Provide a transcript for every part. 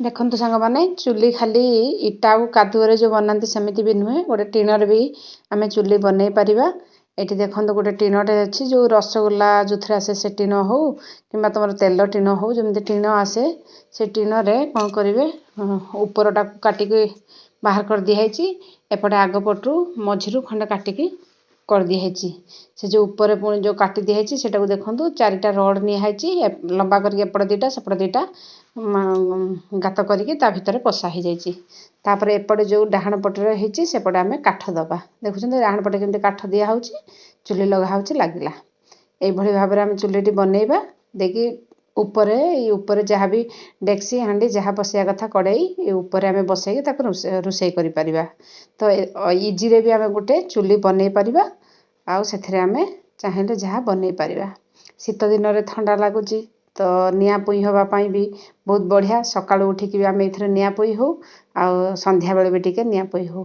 ଦେଖନ୍ତୁ ସାଙ୍ଗମାନେ, ଚୁଲି ଖାଲି ଇଟା ଆଉ କାଦୁଅରେ ଯେଉଁ ବନାନ୍ତି ସେମିତି ବି ନୁହେଁ, ଗୋଟେ ଟିଣରେ ବି ଆମେ ଚୁଲି ବନେଇ ପାରିବା। ଏଠି ଦେଖନ୍ତୁ ଗୋଟେ ଟିଣଟେ ଅଛି, ଯେଉଁ ରସଗୋଲା ଯେଉଁଥିରେ ଆସେ ସେ ଟିଣ ହେଉ କିମ୍ବା ତୁମର ତେଲ ଟିଣ ହେଉ, ଯେମିତି ଟିଣ ଆସେ ସେ ଟିଣରେ କ'ଣ କରିବେ, ଉପରଟାକୁ କାଟିକି ବାହାର କରିଦିଆହେଇଛି, ଏପଟେ ଆଗ ପଟରୁ ମଝିରୁ ଖଣ୍ଡେ କାଟିକି କରିଦିଆହେଇଛି। ସେ ଯେଉଁ ଉପରେ ପୁଣି ଯେଉଁ କାଟି ଦିଆହେଇଛି ସେଇଟାକୁ ଦେଖନ୍ତୁ, 4ଟା ରଡ଼୍ ନିଆହେଇଛି, ଲମ୍ବା କରିକି ଏପଟେ 2ଟା ସେପଟେ 2ଟା ଗାତ କରିକି ତା ଭିତରେ ପଶା ହେଇଯାଇଛି। ତାପରେ ଏପଟେ ଯେଉଁ ଡାହାଣ ପଟରେ ହେଇଛି ସେପଟେ ଆମେ କାଠ ଦେବା। ଦେଖୁଛନ୍ତି ଡାହାଣ ପଟେ କେମିତି କାଠ ଦିଆହେଉଛି, ଚୁଲି ଲଗା ହେଉଛି, ଲାଗିଲା। ଏଇଭଳି ଭାବରେ ଆମେ ଚୁଲିଟି ବନେଇବା। ଦେଇକି ଉପରେ ଏଇ ଉପରେ ଯାହା ବି ଡେକ୍ସି ହାଣ୍ଡି ଯାହା ବସେଇବା କଥା କଡ଼େଇ ଏ ଉପରେ ଆମେ ବସେଇକି ତାକୁ ରୋଷେଇ କରିପାରିବା। ତ ଇଜିରେ ବି ଆମେ ଗୋଟେ ଚୁଲି ବନେଇ ପାରିବା, ଆଉ ସେଥିରେ ଆମେ ଚାହିଁଲେ ଯାହା ବନେଇ ପାରିବା। ଶୀତ ଦିନରେ ଥଣ୍ଡା ଲାଗୁଛି ତ ନିଆଁ ପୋଇ ହେବା ପାଇଁ ବି ବହୁତ ବଢ଼ିଆ। ସକାଳୁ ଉଠିକି ବି ଆମେ ଏଥିରେ ନିଆଁ ପୋଇ ହେଉ, ଆଉ ସନ୍ଧ୍ୟାବେଳେ ବି ଟିକେ ନିଆଁ ପୋଇ ହେଉ।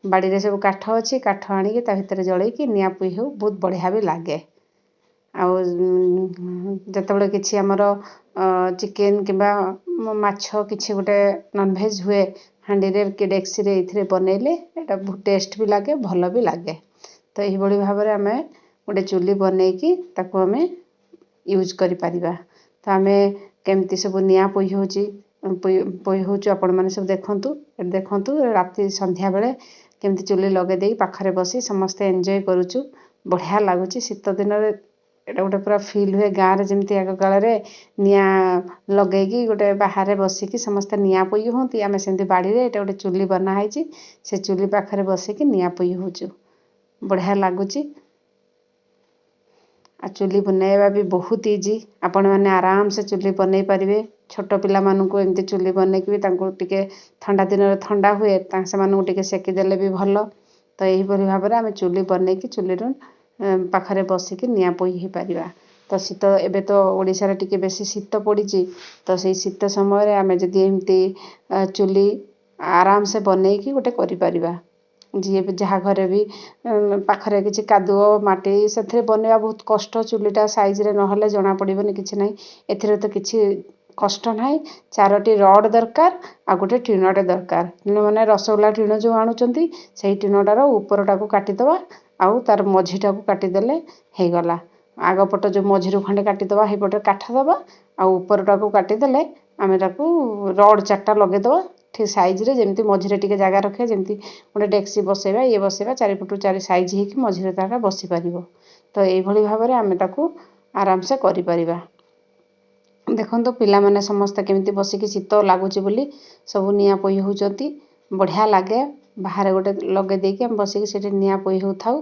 ବାଡ଼ିରେ ସବୁ କାଠ ଅଛି, କାଠ ଆଣିକି ତା ଭିତରେ ଜଳେଇକି ନିଆଁ ପୋଇ ହେଉ, ବହୁତ ବଢ଼ିଆ ବି ଲାଗେ। ଆଉ ଯେତେବେଳେ କିଛି ଆମର ଚିକେନ୍ କିମ୍ବା ମାଛ କିଛି ଗୋଟେ ନନଭେଜ୍ ହୁଏ, ହାଣ୍ଡିରେ କି ଡେକ୍ସିରେ ଏଇଥିରେ ବନେଇଲେ ଏଇଟା ବହୁତ ଟେଷ୍ଟ ବି ଲାଗେ, ଭଲ ବି ଲାଗେ। ତ ଏହିଭଳି ଭାବରେ ଆମେ ଗୋଟେ ଚୁଲି ବନେଇକି ତାକୁ ଆମେ ୟୁଜ୍ କରିପାରିବା। ତ ଆମେ କେମିତି ସବୁ ନିଆଁ ପୋଇ ହେଉଛି, ପୋଇ ହେଉଛୁ ଆପଣମାନେ ସବୁ ଦେଖନ୍ତୁ। ଏଠି ଦେଖନ୍ତୁ ରାତି ସନ୍ଧ୍ୟାବେଳେ କେମିତି ଚୁଲି ଲଗେଇ ଦେଇକି ପାଖରେ ବସି ସମସ୍ତେ ଏନ୍ଜୟ କରୁଛୁ, ବଢ଼ିଆ ଲାଗୁଛି। ଶୀତ ଦିନରେ ଏଇଟା ଗୋଟେ ପୁରା ଫିଲ୍ ହୁଏ ଗାଁରେ ଯେମିତି ଆଗ କାଳରେ ନିଆଁ ଲଗେଇକି ଗୋଟେ ବାହାରେ ବସିକି ସମସ୍ତେ ନିଆଁ ପୋଇ ହୁଅନ୍ତି, ଆମେ ସେମିତି ବାଡ଼ିରେ ଏଇଟା ଗୋଟେ ଚୁଲି ବନା ହେଇଛି, ସେ ଚୁଲି ପାଖରେ ବସିକି ନିଆଁ ପୋଇ ହେଉଛୁ, ବଢ଼ିଆ ଲାଗୁଛି। ଆଉ ଚୁଲି ବନେଇବା ବି ବହୁତ ଇଜି, ଆପଣମାନେ ଆରାମସେ ଚୁଲି ବନେଇ ପାରିବେ। ଛୋଟ ପିଲାମାନଙ୍କୁ ଏମିତି ଚୁଲି ବନେଇକି ବି ତାଙ୍କୁ ଟିକେ ଥଣ୍ଡା ଦିନରେ ଥଣ୍ଡା ହୁଏ, ସେମାନଙ୍କୁ ଟିକେ ସେକି ଦେଲେ ବି ଭଲ। ତ ଏହିପରି ଭାବରେ ଆମେ ଚୁଲି ବନେଇକି ଚୁଲିରୁ ପାଖରେ ବସିକି ନିଆଁ ପୋଇ ହେଇପାରିବା। ତ ଶୀତ ଏବେ ତ ଓଡ଼ିଶାରେ ଟିକେ ବେଶୀ ଶୀତ ପଡ଼ିଛି, ତ ସେଇ ଶୀତ ସମୟରେ ଆମେ ଯଦି ଏମିତି ଚୁଲି ଆରାମସେ ବନେଇକି ଗୋଟେ କରିପାରିବା। ଯିଏ ବି ଯାହା ଘରେ ବି ପାଖରେ କିଛି କାଦୁଅ ମାଟି ସେଥିରେ ବନେଇବା ବହୁତ କଷ୍ଟ, ଚୁଲିଟା ସାଇଜ୍ରେ ନହେଲେ ଜଣାପଡ଼ିବନି କିଛି ନାହିଁ। ଏଥିରେ ତ କିଛି କଷ୍ଟ ନାହିଁ, 4ଟି ରଡ଼୍ ଦରକାର ଆଉ ଗୋଟେ ଟିଣଟେ ଦରକାର। ଟିଣ ମାନେ ରସଗୋଲା ଟିଣ ଯେଉଁ ଆଣୁଛନ୍ତି ସେଇ ଟିଣଟାର ଉପରଟାକୁ କାଟିଦେବା ଆଉ ତାର ମଝିଟାକୁ କାଟିଦେଲେ ହେଇଗଲା। ଆଗ ପଟ ଯେଉଁ ମଝିରୁ ଖଣ୍ଡେ କାଟିଦେବା ସେଇପଟେ କାଠ ଦେବା, ଆଉ ଉପରଟାକୁ କାଟିଦେଲେ ଆମେ ତାକୁ ରଡ଼୍ 4ଟା ଲଗେଇଦେବା ଠିକ୍ ସାଇଜ୍ରେ, ଯେମିତି ମଝିରେ ଟିକେ ଜାଗା ରଖିବା, ଯେମିତି ଗୋଟେ ଡେକ୍ସି ବସେଇବା ଇଏ ବସେଇବା, ଚାରିପଟୁ ଚାରି ସାଇଜ୍ ହେଇକି ମଝିରେ ତାଟା ବସିପାରିବ। ତ ଏଇଭଳି ଭାବରେ ଆମେ ତାକୁ ଆରାମସେ କରିପାରିବା। ଦେଖନ୍ତୁ ପିଲାମାନେ ସମସ୍ତେ କେମିତି ବସିକି ଶୀତ ଲାଗୁଛି ବୋଲି ସବୁ ନିଆଁ ପୋଇ ହେଉଛନ୍ତି, ବଢ଼ିଆ ଲାଗେ। ବାହାରେ ଗୋଟେ ଲଗେଇ ଦେଇକି ଆମେ ବସିକି ସେଠି ନିଆଁ ପୋଇ ହେଉଥାଉ,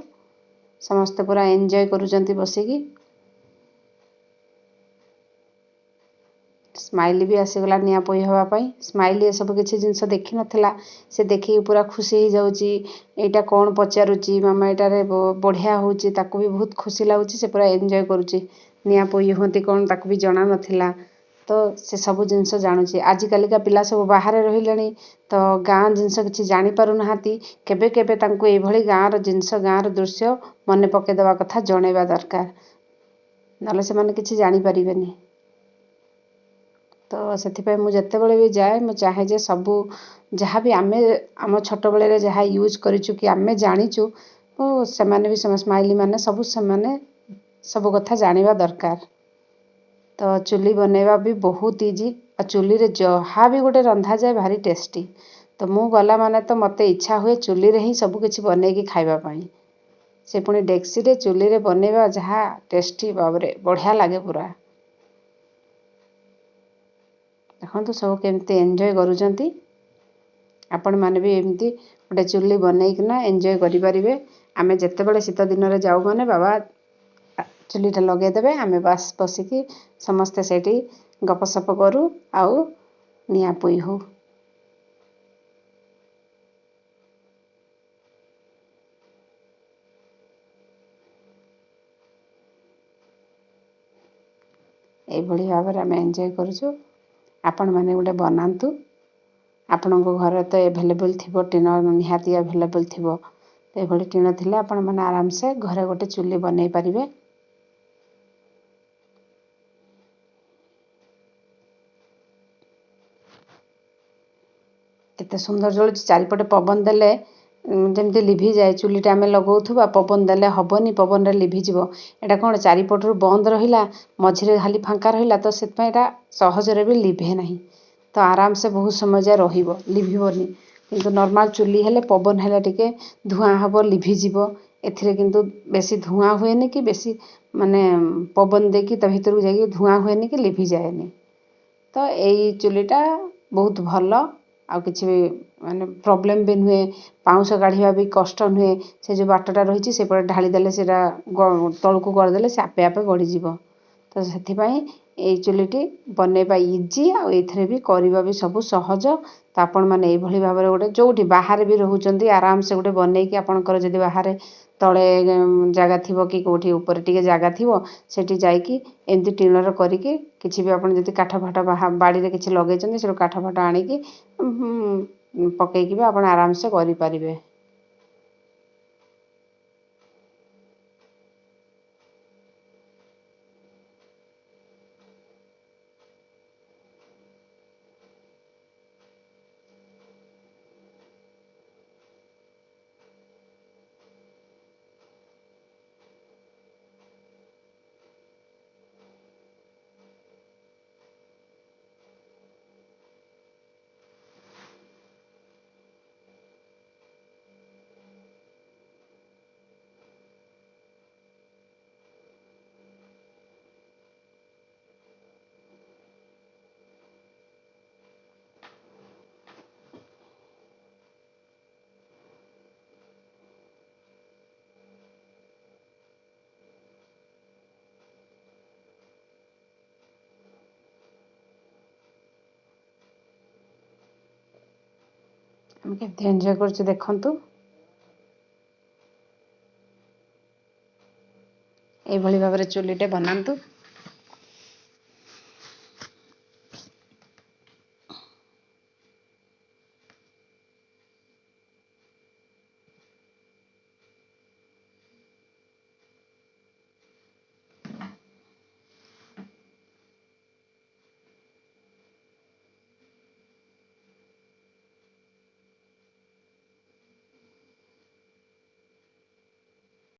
ସମସ୍ତେ ପୁରା ଏନ୍ଜୟ କରୁଛନ୍ତି ବସିକି। ସ୍ମାଇଲି ବି ଆସିଗଲା ନିଆଁ ପୋଇ ହେବା ପାଇଁ। ସ୍ମାଇଲି ଏସବୁ କିଛି ଜିନିଷ ଦେଖିନଥିଲା, ସେ ଦେଖିକି ପୁରା ଖୁସି ହେଇଯାଉଛି। ଏଇଟା କ'ଣ ପଚାରୁଛି ମାମା, ଏଇଟାରେ ବଢ଼ିଆ ହେଉଛି, ତାକୁ ବି ବହୁତ ଖୁସି ଲାଗୁଛି, ସେ ପୁରା ଏନ୍ଜୟ କରୁଛି। ନିଆଁ ପୋଇ ହୁଅନ୍ତି କ'ଣ ତାକୁ ବି ଜଣା ନଥିଲା, ତ ସେ ସବୁ ଜିନିଷ ଜାଣୁଛି। ଆଜିକାଲିକା ପିଲା ସବୁ ବାହାରେ ରହିଲେଣି, ତ ଗାଁ ଜିନିଷ କିଛି ଜାଣିପାରୁନାହାନ୍ତି। କେବେ କେବେ ତାଙ୍କୁ ଏଇଭଳି ଗାଁର ଜିନିଷ ଗାଁର ଦୃଶ୍ୟ ମନେ ପକାଇଦେବା କଥା, ଜଣେଇବା ଦରକାର, ନହେଲେ ସେମାନେ କିଛି ଜାଣିପାରିବେନି। ତ ସେଥିପାଇଁ ମୁଁ ଯେତେବେଳେ ବି ଯାଏ ମୁଁ ଚାହେଁ ଯେ ସବୁ ଯାହା ବି ଆମେ ଆମ ଛୋଟବେଳରେ ଯାହା ୟୁଜ୍ କରିଛୁ କି ଆମେ ଜାଣିଛୁ, ସେମାନେ ବି ସ୍ମାଇଲି ମାନେ ସବୁ ସେମାନେ ସବୁ କଥା ଜାଣିବା ଦରକାର। ତ ଚୁଲି ବନେଇବା ବି ବହୁତ ଇଜି, ଆଉ ଚୁଲିରେ ଯାହା ବି ଗୋଟେ ରନ୍ଧାଯାଏ ଭାରି ଟେଷ୍ଟି। ତ ମୁଁ ଗଲା ମାନେ ତ ମୋତେ ଇଚ୍ଛା ହୁଏ ଚୁଲିରେ ହିଁ ସବୁ କିଛି ବନେଇକି ଖାଇବା ପାଇଁ। ସେ ପୁଣି ଡେକ୍ସିରେ ଚୁଲିରେ ବନେଇବା ଯାହା ଟେଷ୍ଟି, ବାବରେ ବଢ଼ିଆ ଲାଗେ ପୁରା। ଦେଖନ୍ତୁ ସବୁ କେମିତି ଏନ୍ଜୟ କରୁଛନ୍ତି। ଆପଣମାନେ ବି ଏମିତି ଗୋଟେ ଚୁଲି ବନେଇକିନା ଏନ୍ଜୟ କରିପାରିବେ। ଆମେ ଯେତେବେଳେ ଶୀତ ଦିନରେ ଯାଉ ମାନେ ବାବା ଚୁଲିଟା ଲଗେଇଦେବେ, ଆମେ ବାସ୍ ବସିକି ସମସ୍ତେ ସେଇଠି ଗପସପ କରୁ ଆଉ ନିଆଁ ପୋଇ ହଉ। ଏଇଭଳି ଭାବରେ ଆମେ ଏନ୍ଜୟ କରୁଛୁ। ଆପଣମାନେ ଗୋଟେ ବନାନ୍ତୁ, ଆପଣଙ୍କ ଘରେ ତ ଏଭେଲେବୁଲ୍ ଥିବ, ଟିଣ ନିହାତି ଆଭେଲେବୁଲ୍ ଥିବ। ତ ଏଭଳି ଟିଣ ଥିଲେ ଆପଣମାନେ ଆରାମସେ ଘରେ ଗୋଟେ ଚୁଲି ବନେଇ ପାରିବେ। କେତେ ସୁନ୍ଦର ଜଳୁଛି। ଚାରିପଟେ ପବନ ଦେଲେ ଯେମିତି ଲିଭିଯାଏ, ଚୁଲିଟା ଆମେ ଲଗାଉଥିବା ପବନ ଦେଲେ ହେବନି, ପବନରେ ଲିଭିଯିବ। ଏଇଟା କ'ଣ ଚାରିପଟରୁ ବନ୍ଦ ରହିଲା, ମଝିରେ ଖାଲି ଫାଙ୍କା ରହିଲା, ତ ସେଥିପାଇଁ ଏଇଟା ସହଜରେ ବି ଲିଭେ ନାହିଁ। ତ ଆରାମସେ ବହୁତ ସମୟ ଯାଏ ରହିବ, ଲିଭିବନି। କିନ୍ତୁ ନର୍ମାଲ୍ ଚୁଲି ହେଲେ ପବନ ହେଲେ ଟିକେ ଧୂଆଁ ହେବ, ଲିଭିଯିବ। ଏଥିରେ କିନ୍ତୁ ବେଶୀ ଧୂଆଁ ହୁଏନି କି ବେଶୀ ମାନେ ପବନ ଦେଇକି ତା ଭିତରକୁ ଯାଇକି ଧୂଆଁ ହୁଏନି କି ଲିଭିଯାଏନି। ତ ଏଇ ଚୁଲିଟା ବହୁତ ଭଲ, ଆଉ କିଛି ବି ମାନେ ପ୍ରୋବ୍ଲେମ୍ ବି ନୁହେଁ। ପାଉଁଶ କାଢ଼ିବା ବି କଷ୍ଟ ନୁହେଁ। ସେ ଯେଉଁ ବାଟଟା ରହିଛି, ସେପଟେ ଢାଳିଦେଲେ, ସେଇଟା ତଳକୁ କରିଦେଲେ ସେ ଆପେ ଆପେ ଗଡ଼ିଯିବ। ତ ସେଥିପାଇଁ ଏଇ ଚୁଲିଟି ବନେଇବା ଇଜି, ଆଉ ଏଇଥିରେ ବି କରିବା ବି ସବୁ ସହଜ। ତ ଆପଣମାନେ ଏଇଭଳି ଭାବରେ ଗୋଟେ ଯେଉଁଠି ବାହାରେ ବି ରହୁଛନ୍ତି, ଆରାମସେ ଗୋଟେ ବନେଇକି, ଆପଣଙ୍କର ଯଦି ବାହାରେ ତଳେ ଜାଗା ଥିବ କି କେଉଁଠି ଉପରେ ଟିକେ ଜାଗା ଥିବ, ସେଠି ଯାଇକି ଏମିତି ଟିଣର କରିକି କିଛି ବି ଆପଣ ଯଦି କାଠ ଫାଠ ବାଡ଼ିରେ କିଛି ଲଗେଇଛନ୍ତି, ସେଠୁ କାଠ ଫାଠ ଆଣିକି ପକେଇକି ବି ଆପଣ ଆରାମସେ କରିପାରିବେ। ଆମେ କେମିତି ଏନ୍ଜୟ କରୁଛୁ ଦେଖନ୍ତୁ। ଏଇଭଳି ଭାବରେ ଚୁଲିଟେ ବନାନ୍ତୁ।